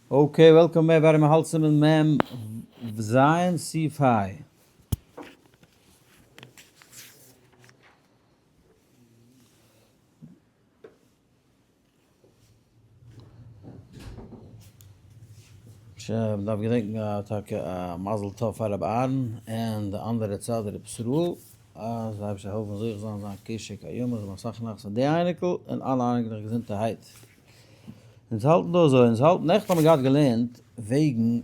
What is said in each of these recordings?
Okay, welcome everybody, מ'האלט סימן מ ז סעיף ה. מ'דארף געדענקן טאקע א מזל טוב פאר רבי אהרן און די אנדערע צד רבי ישראל אז די אייבערשטער זאל העלפן זוכה זיין זיין קשר קיימא זאל אסאך נחת פון די אייניקל און אלע אייניקלעך געזונטערהייט. אונז האלטן דא אזוי, אונז האלטן, נעכטן האבן מיר געהאט געלערנט וועגן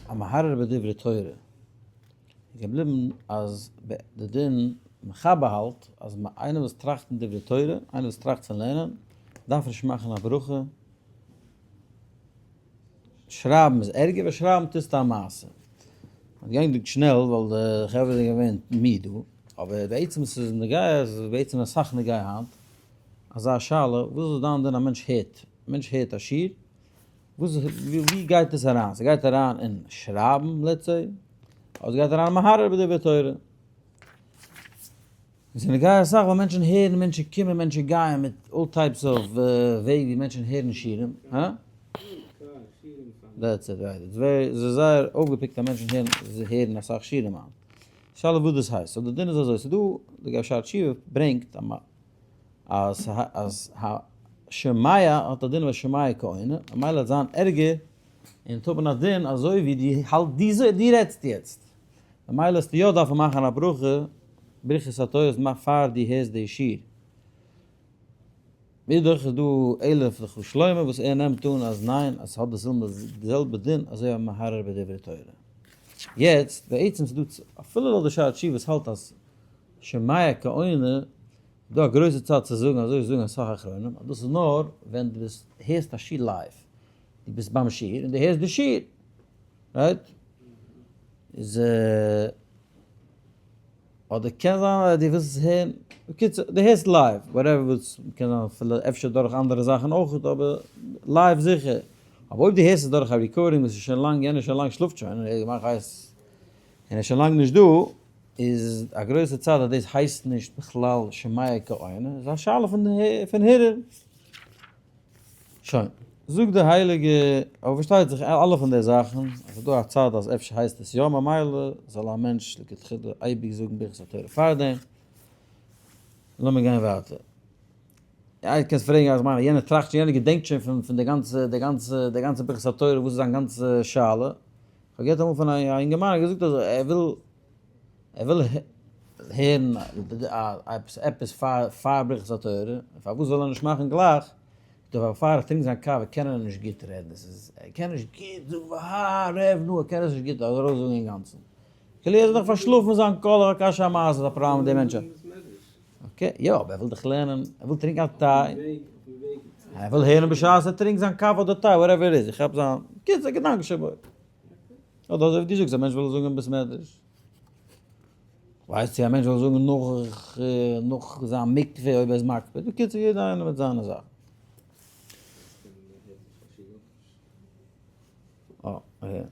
א מהרהר בדברי תורה, איז געבליבן אז די דין מחבר האלט אז איינער וואס טראכט אין דברי תורה, איינער וואס טראכט פון לערנען, דארף נישט מאכן א ברכה, שרייבן איז ערגער ווייל שרייבן טוסטו א מעשה. מ'האט געענדיגט שנעל ווייל די חברה זענען געווען מיד דא, אבער בעצם ס'איז נוגע, ס'איז בעצם אסאך נוגע היינט, אזא שאלה, וואס איז דיין דין א מענטש הערט, א מענטש הערט א שיעור, וואס ווי גייט עס אריין? ס'גייט אריין אין שרייבן let's say, אדער ס'גייט אריין אין מהרהר בדברי תורה? עס איז נוגע אסאך ווייל מענטשן הערן, מענטשן קומען, מענטשן גייען מיט all types of וועג ווי מענטשן הערן שיעורים, הא? That's it right, it's very, עס איז זייער אויפגעפיקט אז מענטשן הערן, הערן אסאך שיעורים היינט. שאלה וואס דאס הייסט, so די דין איז אזוי, ס'איז דא, די גאר שערי תשובה ברענגט אז אז שומע האט א דין וואס שומע כעונה, ממילא וועט זיין ערגער און האבן א דין אזוי ווי דו האלט דו דו רעדסט יעצט, ממילא וועסטו יא דארפן מאכן א ברכה ברכת התורה מאך פאר דו הערסט די שיעור. מאידך איז דא אלף לך שלמה וואס ער נעמט אן אז ניין אז ס'האט די זעלבע דין אזוי ווי א מהרהר בדברי תורה. יעצט בעצם ס'דא אפילו לויט די שערי תשובה וואס האלט אז שומע כעונה איז דא א גרויסע צד צו זאגן אזוי זאגן אסאך אחרונים אז דאס איז נאר ווען דו ביסט הערסט א שיעור live, דו ביסט ביים שיעור און דו הערסט די שיעור, right? איז אדער קען זיין אז דו ווילסט עס הערן, בקיצור דו הערסט live, whatever וואס, קען זיין אפילו אפשר דורך אנדערע זאכן אויך, אבער live זיכער, אבער אויב דו הערסט עס דורך א recording וואס איז שוין לאנג, יענער איז שוין לאנג שלאפט שוין, און ער האט געמאכט הייס, און ער איז שוין לאנג נישט דא, איז א גרויסע צד אז דאס הייסט נישט בכלל שומע כעונה, איז א שאלה פון פון הרהור. שוין. זאגט די הייליגע, אבער פארשטייט זיך אלע פון די זאכן, אז ס'איז דא א צד אז אפשר הייסט עס יא ממילא זאל א מענטש לכתחילה אייביג זאגן ברכת התורה פארדעם. לאמיר גיין ווייטער. איי קענסט פרעגן אז מיין יענער טראכט שוין יענער געדענקט שוין פון פון די גאנצע די גאנצע די גאנצע ברכת התורה וואס איז זיין גאנצע שאלה. כ'האב געהערט אמאל פון א אינגערמאן ער האט געזאגט אז ער וויל ער וויל הערן עפעס פאר ברכת התורה, פארוואס זאל ער נישט מאכן גלייך, ווייל פאר ער טרינקט זיין קאווע קען ער נישט גוט רעדן, עס איז ער קען נישט גוט זאגן והרב נו ער קען עס נישט גוט ארויסזאגן אינגאנצן, כאילו ער איז נאך פארשלאפן זיין קול איך האב קשיא א מעשה איז א פראבלעם מיט די מענטשן. Okay יא אבער ער וויל דאך לערנען, ער וויל טרינקען א טיי, ער וויל הערן בשעת ער טרינקט זיין קאווע אדער טיי whatever it is, איך כאפ זיין, קיצור געדאנק שבו. אדער אזוי ווי דו זאגסט א מענטש וויל זאגן אין בית מדרש. כ'ווייס צו א מענטש וויל זאגן נאך נאך זיין מקווה אויב ער איז מקפיד, בקיצור יעדער איינער מיט זיינע זאכן. אה, אהער.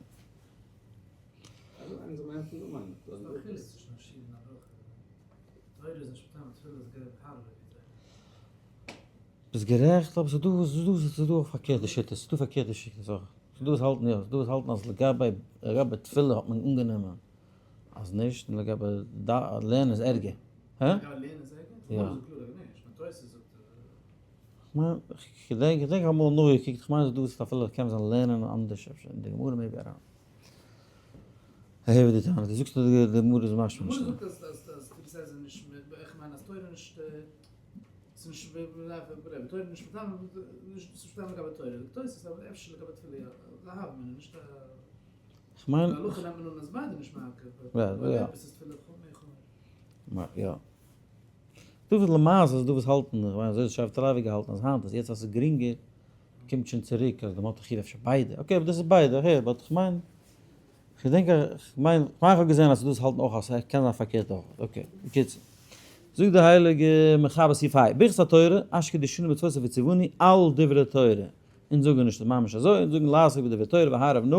ביסט גערעכט אבער ס'דא ס'דא אויך פארקערטע שיטות, ס'דא פארקערטע שיטות אויך, ס'דא וואס האלטן יא, ס'דא וואס האלטן אז לגבי לגבי תפילה האט מען אנגענומען אז נישט, און לגבי לערנען איז ערגער. הא? יא. כ'מיין, כ'געדענק, כ'געדענק אמאל נאכגעקוקט, כ'מיין ס'דא וואס אפילו קען זיין לערנען אנדערש אפשר אין די גמרא maybe אריין. הער ווי דו טענה'סט, דו זאגסט אז די גמרא איז משמע נישט אזוי. כ'מיין. יא. דא וואס למעשה איז דא וואס האלטן, כ'מיין אזוי איז שבט לוי געהאלטן אז היינט אז יעצט אז ס'איז גרינגער קומט שוין צוריק אז די מ'האט חיוב אפשר ביידע, okay אבער דאס איז ביידע, איך הער, but כ'מיין, כ'געדענק אז כ'מיין, כ'מיין כ'האב געזען אז ס'דא וואס האלטן אויך אז ס'קען זיין פארקערט אויך, okay, בקיצור. זאגט די הייליגע מחבר סעיף ה, ברכת התורה, אשר קדשנו במצוותיו וציוונו על דברי תורה. אונז זאגן נישט ממש אזוי, אונז זאגן לעסוק בדברי תורה והערב נא,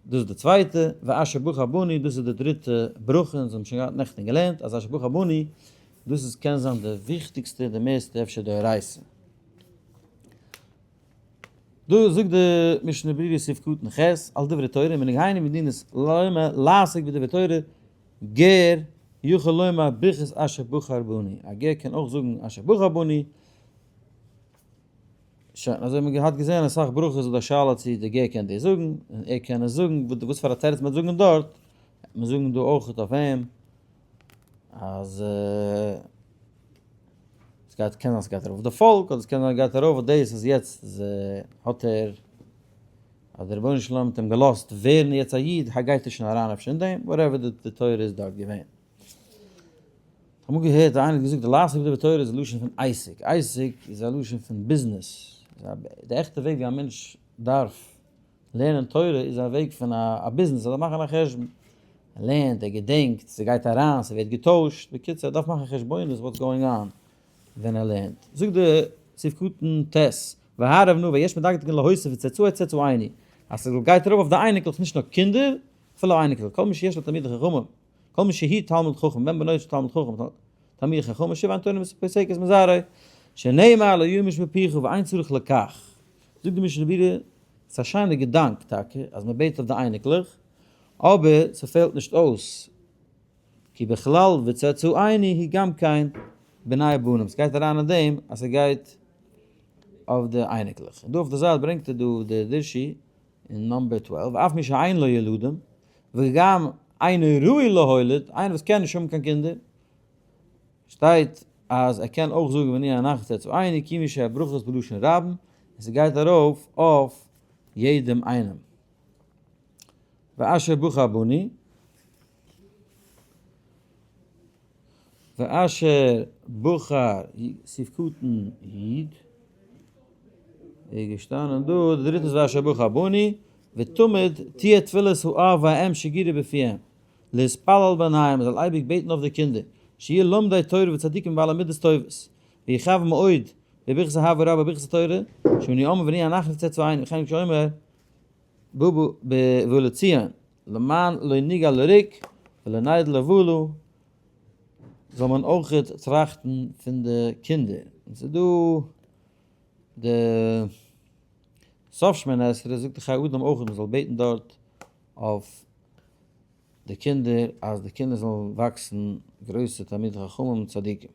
דאס איז די צווייטע, ואשר בחר בנו, דאס איז די דריטע ברכה, אונז האבן שוין געהאט נעכטן געלערנט אז אשר בחר בנו, דאס איז קען זיין די וויכטיגסטע, די מערסטע אפשר דאורייתא. דא זאגט די משנה ברורה סעיף קטן ח' על דברי תורה מנהג היינו מדינת לומר לעסוק בדברי תורה גר יכול לומר ברכת אשר בחר בנו, א גר קען אויך זאגן אשר בחר בנו. שוין, אזוי האט מען געהאט געזען אסאך ברכות איז דא שאלה צו די גר קען דאס זאגן, און ער קען עס זאגן, וואס פאר א תירוץ מען וועט זאגן דארט, וועט מען זאגן דא אויך אויף אים, אז עס גייט, קען זיין עס גייט ארויף אויף די פאלק, אדער עס קען זיין גייט ארויף אויף דאס אז יעצט איז האט ער, אז דער רבונו של עולם האט אים געלאזט ווערן יעצט א איד, גייט ער שוין אריין אפשר אין דעם, whatever די תורה איז דארט געווען. איך האב אמאל געהערט אז איינער האט געזאגט די לעסוק בדברי תורה איז א לשון פון עסק, עסק איז א לשון פון ביזנעס, די עכטע וועג ווי א מענטש דארף לערנען תורה איז א וועג פון א ביזנעס, ער דארף מאכן א חשבון, ער לערנט, ער געדענקט, ס'גייט אריין, ס'ווערט געטוישט, בקיצור ער דארף מאכן חשבונות what's going on ווען ער לערנט. זאגט די סעיף קטן ט', והערב נא ויש מדקדקין להוסיף וצאצאי צאצאינו, אז ס'גייט ארויף אויף די אייניקלעך נישט נאר קינדער, אפילו אייניקלעך, כל מי שיש לו תלמידי חכמים, כל מי שהי' תלמיד חכם, בן בנו של תלמיד חכם, תלמיד חכם, שוב אין תורה פוסקת מזרעו, שנאמר לא ימוש מפיך ואין צריך לכך. זאגט די משנה ברורה, ס'איז א שיינע געדאנק טאקע אז מען בעט אויף די אייניקלעך, אבער ס'פעלט נישט אויס, כי בכלל וצאצאינו היא גם כן בני בנים, ס'גייט אריין אין דעם אז ס'גייט אויף די אייניקלעך. און דא אויף די זייט ברענגט ער דא די דרשי אין number 12, אף מי שאין לו ילדים, וגם אינו ראוי להוליד, איינער וואס קען נישט האבן קיין קינדער, שטייט אז ער קען אויך זאגן ונהיה אנחנו צאצאינו כיוון שהברכות בלשון רבים, און ס'גייט ארויף אויף יעדעם איינעם. ואשר בחר בנו, ואשר בחר סעיף קטן י' איז געשטאנען דא, די דריטע איז ואשר בחר בנו, ותמיד תהיה תפילת האב והאם שגורה בפיהם, להתפלל ביניהם, מען זאל אייביג בעטן אויף די קינדער, שיהיו לומדי תורה וצדיקים ובעלי מידות טובות, ויכוון מאוד בברכת אהבה רבה וברכת התורה, שאנו אומרים ונהיה אנחנו צאצאינו, וכן כשאומר בבא לציון, למען לא ניגע לריק ולא נדע לבלו, זאל מען אויכעט טראכטן פון די קינדער. און ס'איז דא די סוף שמונה עשרה זאגט די חיי אדם אויכעט מען זאל בעטן דארט אויף די קינדער אז די קינדער זאלן וואקסן גרויסע תלמידי חכמים און צדיקים.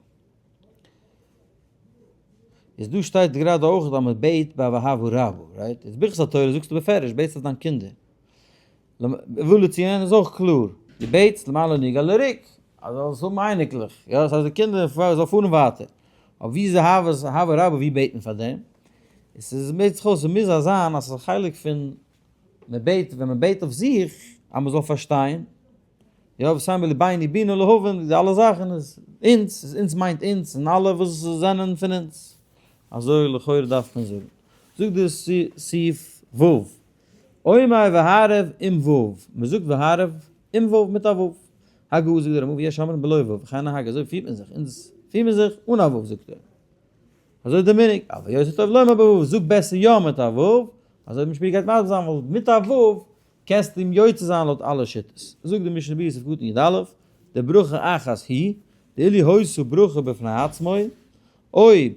איז דא שטייט גראדע אויך אז מען בעט ביי ואהבה רבה, right? איז ברכת התורה זאגסטו בפירוש בעטסט אויף דיין קינדער. ובא לציון איז אויך קלאר, דו בעטסט למען לא ניגע לריק, אז זאלסט האבן אייניקלעך, יא, דאס הייסט די קינדער זאל פארן ווייטער. אבער ווי איז אהבת אהבה רבה ווי בעט מען פאר דעם? עס איז מערט זיך אויס, עס מוז זיין אז עס איז א חלק פון מען בעט, ווען מען בעט אויף זיך אז מען זאל פארשטיין, יא, ושם בלבנו בינה להבין, די אלע זאכן איז אונז, איז אונז מיינט אונז און אלע וואס זענען פון אונז. אזוי לכאורה דארף מען זאגן. זאגט די סעיף ו', אומר והערב עם ו', מען זאגט והערב עם ו' מיט א ו'. הגה זאגט דער רמ א ויש אומרים בלא ו', וכן נהג אזוי פירט מען זיך, אונז פיר מיר זיך אן א ו' זאגט ער. אזוי איז די מנהג, אבל יותר טוב לומר בו', זאג בעסער יא מיט א ו', אזוי ווי משפיע גייט מסביר זיין ווייל מיט א ו' קענסטו אים יוצא זיין לויט אלע שיטות. זאגט די משנה ברורה סעיף קטן י א, די ברכה אחת היא, דאילו היתה ברכה בפני עצמו, אויב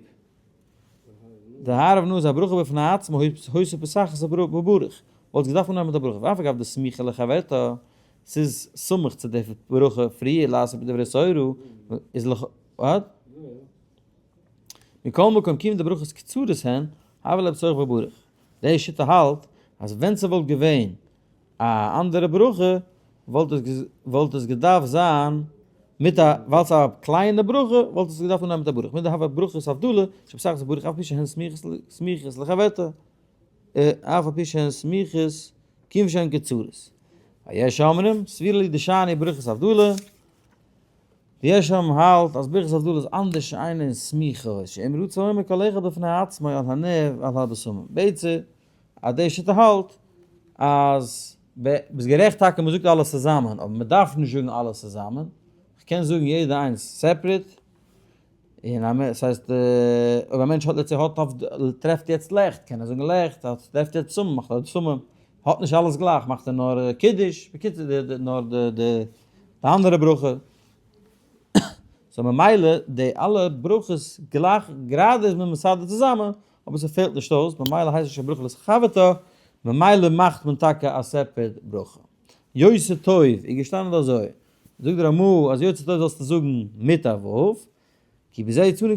די הערב נא איז א ברכה בפני עצמו, היתה פותחת בברוך, וואלט געדארפט אנהייבן מיט א ברכה, ואף אגב דסמיכה לחברתה, ס'איז סמוך צו די ברכה פריער לעשות בדברי תורה, איז לכאו' what? מכל מקום כיוון די ברכות קצרות הן, הוה ליה בצורך בברוך. די שיטה האלט אז ווען ס'וואלט געווען א אנדערע ברכה וואלט עס וואלט עס געדארפט זיין מיט א ווייל ס'איז א קליינע ברכה וואלט עס געדארפט אנהייבן מיט א ברוך מיט די הוה ברכות הבדלה שבסך הכל ברוך אף על פי שהן סמיכות לחברתה אף על פי שהן סמיכות כיוון שהן קצרות. ויש אומרים סבירא לי דשאני ברכות הבדלה ויש אומרים האלט אז ברכת הבדלה איז אנדערש שאינן סמיכות שאם רצה אומר כל אחד בפני עצמו על הנר ועל הבשמים. בעצם אז די שיטה האלט אז ביסט גערעכט טאקע מען זאגט אלעס צוזאמען אבער מען דארף נישט זאגן אלעס צוזאמען, כ'קען זאגן יעדע איינס separate, און א מענטש, ס'הייסט אויב א מענטש האט let's say האט אויף טרעפט יעצט לעכט קען ער זאגן לעכט, האט טרעפט יעצט בשמים מאכט ער בשמים, האט נישט אלעס גלייך מאכט ער נאר קידוש, בקיצור די די נאר די די אנדערע ברכה, so ממילא די אלע ברכות גלייך גראדע איז מען מסדר צוזאמען. אבער ס'פעלט נישט אויס, ממילא הייסט נישט קיין ברכה לחברתה, ממילא מאכט מען טאקע א separate ברכה. יוצר טוב איז געשטאנען דא אזוי, זאגט דער רמ"א אז יוצר טוב זאלסטו זאגן מיט א ו', כי בזה יצאנו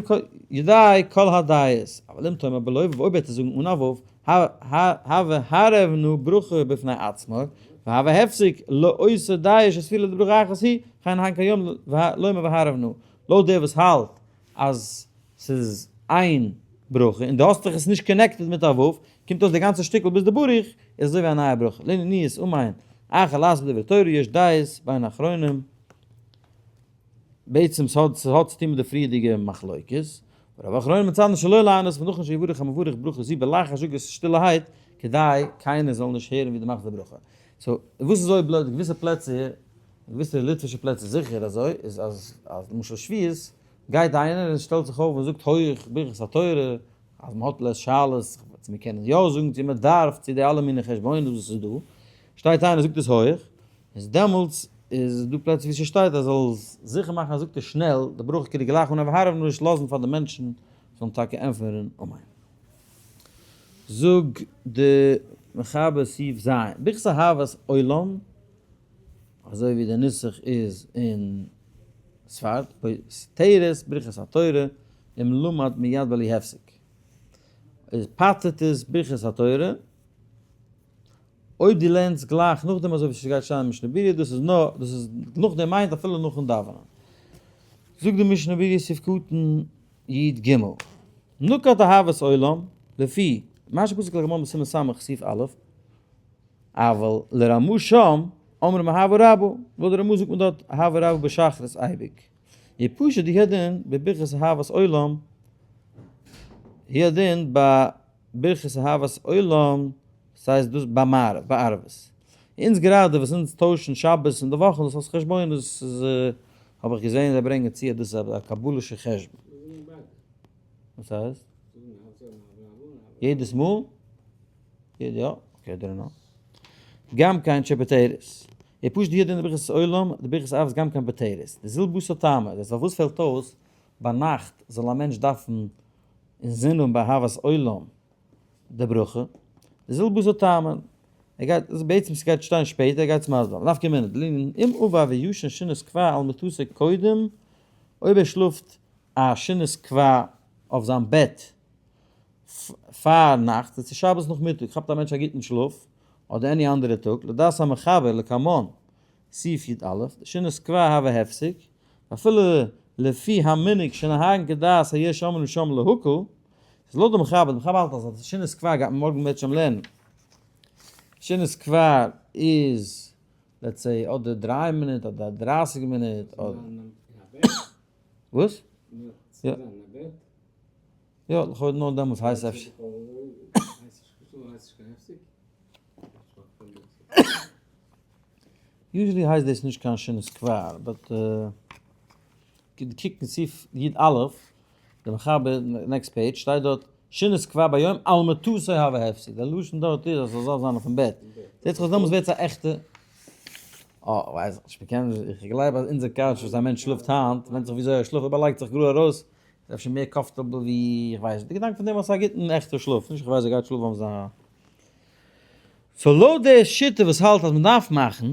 ידי כל הדעות, אבל אם תאמר בלא ו' אויב וועט ער זאגן אן א ו', הוה הערבנו ברכה בפני עצמו, והוה הפסק לאותו דעה שסבירה לברכה אחת היא, וכן נהג כיום לומר והערבנו. לויט דער וואס האלט אז ס'איז איין ברכה און דו האסט דאך עס נישט connected מיט א ו', קומט אויס די גאנצע שטיקל ביז די ברוך איז אזוי ווי א נייע ברכה. לענין אמן, אחר לעשות בדברי תורה יש דעות בין האחרונים. בעצם ס'האט ס'האט צוטון מיט די פריערדיגע מחלוקת, ורוב האחרונים מצדן שלא לענות ונכון שיברך המברך ברכה זו בלחש זאג עס שטילערהייט כדי קיינער זאל נישט הערן ווי דו מאכסט די ברכה. so וואס איז אויב לויט געוויסע פלעצער, געוויסע ליטווישע פלעצער זיכער אזוי, איז אז אז למשל שביעות גייט איינער און שטעלט זיך אויף און זאגט הויך ברכת התורה, אז מ'האט לעס שאלות צו מ'קען יא זאגן צו מ'דארף צו די אלע מיני חשבונות וואס איז דא, שטייט איינער זאגט עס הויך, איז דעמאלטס איז דא פלעצער ווי ס'שטייט אז זאל זיכער מאכן אז זאגט ער שנעל די ברכה כדי גלייך אן הבהרה און נישט לאזן פאר די מענטשן זאלן טאקע ענטפערן אמן. זאג די מחבר סעיף ז' ברכת אהבת עולם אזוי ווי די נוסח איז אין ספרד פותרת ברכת התורה אם למד מיד בלי הפסק איז פטר'ט עס ברכת התורה. אויב דו לערנסט גלייך נאכדעם אזוי ווי ס'גייט שטיין אין משנה ברורה, דאס איז נאר, דאס איז נאכדעם מיינט אפילו נאכן דאווענען. זאגט די משנה ברורה סעיף קטן י ג, נקט אהבת עולם, לפי מה שפסק לגמרא בסימן ס' סעיף א', אבל לרמא שם אומרים אהבה רבה, לויט די רמא זאגט מען דארט אהבה רבה בשחרית אייביג. ופשוט הוא הדין בברכת אהבת עולם, הוא הדין ביי ברכת אהבת עולם, ס'הייסט דאס ביי מעריב, ביי ערבית. אונז גראדע וואס אונז טוישן שבת און די וואכן דאס אלס חשבונות איז האב איך געזען זיי ברענגען צו אז דאס איז א קבלה'שע חשבון. וואס הייסט? יעדעס מאל? יא, okay, don't know. גם כן שפותרת. און פשוט די דין ברכת עולם, די ברכת אהבת גם כן פותרת. די זיל בתר טעמא, דאס פארוואס פעלט אויס ביינאכט זאל א מענטש דארפן אינזין האבן באהבת עולם די ברכה, די זעלבע זאל טעמען, ער גייט, בעצם ס'גייט שטיין שפעטער, ער גייט עס מסביר זיין, נפקא מינה, דלענין אם עבר וישן שינת קבע על מיטתו קודם, אויב ער שלאפט א שינת קבע אויף זיין בעט פאר נאכט, צו שבת נאכמיטאג כאפט א מענטש א גוטן שלאף, אדער any אנדערע טאג, לדעת המחבר לקמן, סעיף י א, שינת קבע הוה הפסק, אפילו לפי המנהג שנוהגין כדעת היש אומרים שם להקל, ס'איז לויט די מחבר, די מחבר האלט אז שינת קבע גייט מען מארגן בעז ה לערנען. שינת קבע איז let's say אדער דריי מינוט אדער דרייסיג מינוט אדער. וואס? יא. יא, לכאורה נאר דעמאלטס הייסט אפשר. usually הייסט דאס נישט קיין שינת קבע, but קוק אין סעיף י א, די מחבר, next page, שטייט דארט שינת קבע ביום על מטתו הוה הפסק, די לשון דארט איז אז ס'זאל זיין אויפן בעט, זעט זיך אויס דעמאלטס ווערט עס א עכטע, אה, ווייס איך נישט, מ'קען נישט, איך גלייב אז אונזער couch וואס א מענטש שלאפט היינט, ווענדט זיך וויאזוי ער שלאפט, אויב ער לייגט זיך גראד ארויס, איז אפשר מער comfortable ווי, איך ווייס נישט, די געדאנק פון דעם אז ס'איז א גוטן עכטע שלאף, נישט איך ווייס ער גייט שלאפן אויף זיין. so לויט די שיטה וואס האלט אז מ'דארף מאכן,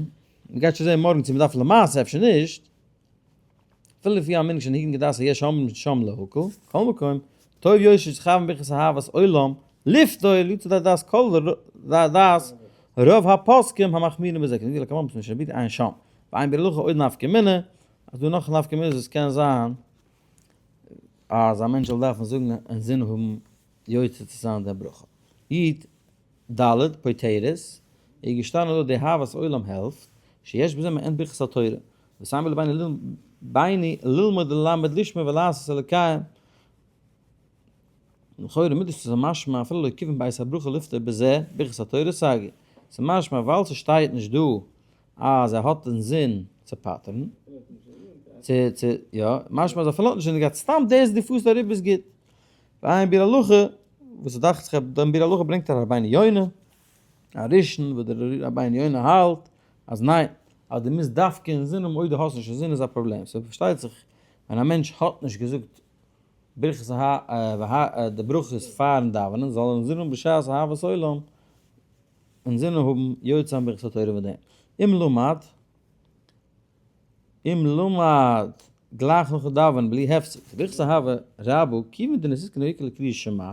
מ'גייט שוין זען מארגן צו מ'דארף למעשה אפשר נישט, אפילו לפי המנהג שנוהגין כדעת היש אומרים שם להקל, כל מקום, טוב יותר שיכוין ברכת אהבת עולם, לפטור ליצא דעת כל דעת רוב הפוסקים המחמירים בזה, כנגד לקמון פון משנה ברורה עיין שם, ועיין ביאור הלכה עוד נפקא מינה, אז דא נאך נפקא מינה וואס קען זיין אז א מענטש זאל דארפן זאגן אינזין האבן יוצא צו זיין די ברכה. י ד, פותרת, איז געשטאנען דא די אהבת עולם העלפט, שיש בזה מעין ברכת התורה, וסיים לביני ביני ללמוד ללמד לשמור ולעשות אלוקים, לכאורה מיט דאס איז משמע אפילו לא כיוון בעת הברכה לפטור בזה ברכת התורה סגי, ס'איז משמע ווייל ס'שטייט נישט דא אז ער האט אינזין צו פטר'ן, צו צו יא, משמע אז אפילו האט נישט אינזין געהאט סתם דאס דו פארסט אריבער איז גוט. ועיין ביאור הלכה, וואס ס'דאכט זיך דעם ביאור הלכה ברענגט ער רבינו יונה, א ראשון וואס דער רבינו יונה האלט אז ניין, אז דו מוזט דווקא אינזין האבן אויב דו האסט נישט אינזין איז א פראבלעם, סאו פארשטייט זיך ווען א מענטש האט נישט געזאגט. ברכת ה די ברכות פארן דאווענען זאל ער אינזינען האבן בשעת אהבת עולם, אינזינען האבן יוצא זיין ברכת התורה מיט דעם. אם למד, אם למד גלייך נאכן דאווענען בלי הפסק, ברכת אהבה רבה כיוון דנסיסקן העיקר לקריאת שמע,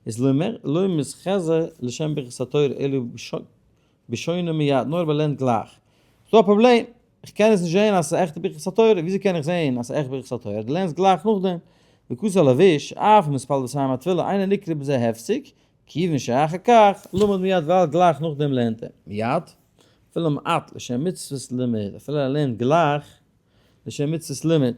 איז לא מתחזה לשם ברכת התורה אלא בשונה מיד, נאר אויב ער לערנט גלייך. ס'דא א פראבלעם, איך קען עס נישט זעהן אז ס'איז עכטע ברכת התורה, וויאזוי קען איך זעהן אז ס'איז עכט ברכת התורה? דו לערנסט גלייך נאכדעם, וכתב לבוש, אף מספל וסיים התפילה, אינו נקרא בזה הפסק, כיוון שאחר כך, למד מיד ווייל גלייך נאכדעם לערנט ער, מיד, אפילו מעט לשם מצוות לימוד, אפילו ער לערנט גלייך לשם מצוות לימוד.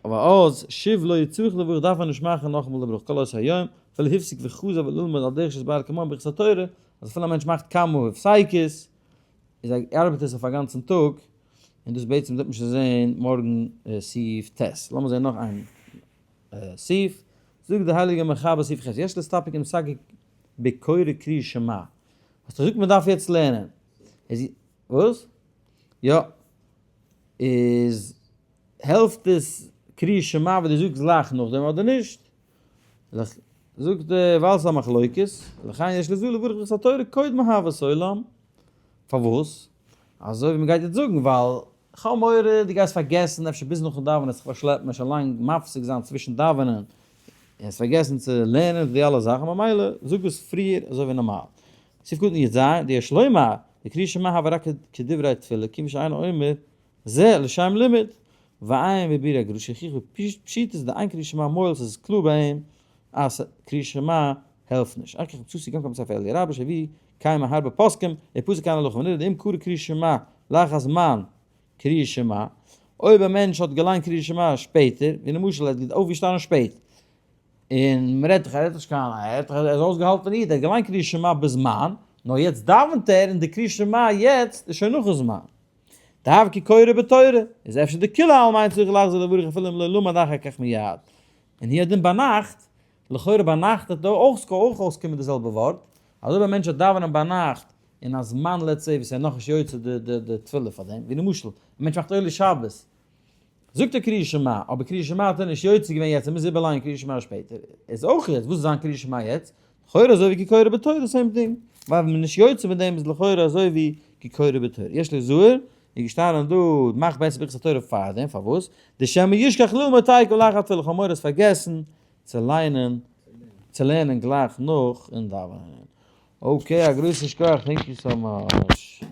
ואז שוב לא יצטרך לברך דארף ער נישט מאכן נאכאמאל די ברכה כל אותו היום, אפילו הפסיק וחזר וללמוד על דרך שהתבאר לקמן ברכת התורה, אז אפילו א מענטש מאכט כמה הפסקות, איז ארבעט עס אויף א גאנצן טאג, און דאס בעצם וועט מען שוין זעהן מארגן סעיף ט'. לאמיר זעהן נאך איין סעיף, זאגט די הייליגע מחבר סעיף ח', יש להסתפק עם סג בקורא קריאת שמע, האסט געזאגט מען דארף יעצט לערנען, איז וואס? יא, איז העלפט עס קריאת שמע וואס דו זאגסט גלייך נאכדעם אדער נישט? זאגט דער ווייל ס'איז א מחלוקת, לכן יש לזו לברך ברכת התורה קודם אהבת עולם, פארוואס? אזוי ווי מ'גייט יעצט זאגן, ווייל כ'האב מורא דו גייסט פארגעסן אפשר ביז נאכן דאווענען זיך פארשלעפן און שוין לאנג מפסיק זיין צווישן דאווענען און האסט פארגעסן צו לערנען די אלע זאכן ממילא זאג עס פריער אזוי ווי נארמאל. סעיף קטן י ז, דיש לומר, דקריאת שמע הווה רק כדברי תפילה כיוון שאינו אומר זה לשם לימוד, ועיין בביאור הגר"א שהוכיח בפשיטות דאין קריאת שמע מועיל ס'איז קלאר ביי אים אז קריאת שמע העלפט נישט. אחר כך מצאתי גם כן בספר אלי' רבה שהביא קיימא הרבה פוסקים ופסק כאן הלכה ונראה דאם קרא קריאת שמע לאחר זמן קריאת שמע, אויב א מענטש האט געליינט קריאת שמע שפעטער, ווי למשל ער האט אויפגעשטאנען שפעט, און מ'רעדט דאך ער רעדט נישט קיין ער רעדט דאך ער איז אויסגעהאלטענע איד ער האט געליינט קריאת שמע בזמן, נאר יעצט דאווענט ער און די קריאת שמע יעצט איז שוין נאכן זמן. דהוה כקורא בתורה, איז אפשר דכולי עלמא אין צריך לחזור לברך אפילו אם לא למד אחר כך מיד. און הוא הדין ביינאכט, לכאורה ביינאכט וועט דא אויך אויך אויסקומען די זעלבע ווארט, אז אויב א מענטש וועט דאווענען ביינאכט אין א זמן let's say וואס ער איז נאכנישט יוצא די די די תפילה פאר דעם, ווי למשל א מענטש מאכט עולה שבת, זאגט ער קריאת שמע, אבער קריאת שמע האט ער נישט יוצא געווען יעצט, ער מוז איבערלייענען קריאת שמע שפעטער, איז אויך יעצט, וואס איז זיין קריאת שמע יעצט? לכאורה אזוי ווי כקורא בתורה, same thing, ווייל מען איז נישט יוצא מיט דעם איז לכאורה אזוי ווי כקורא בתורה. יש לזהר, איז געשטאנען דא, מאך בעסער ברכת התורה פארדעם, פארוואס? דשמא ישכח ללמוד תיכף לאחר התפילה, כ'האב מורא עס פארגעסן צו ליינען, צו לערנען גלייך נאך אין דאווענען. okay, א גרויסן שכוח, thank you so much.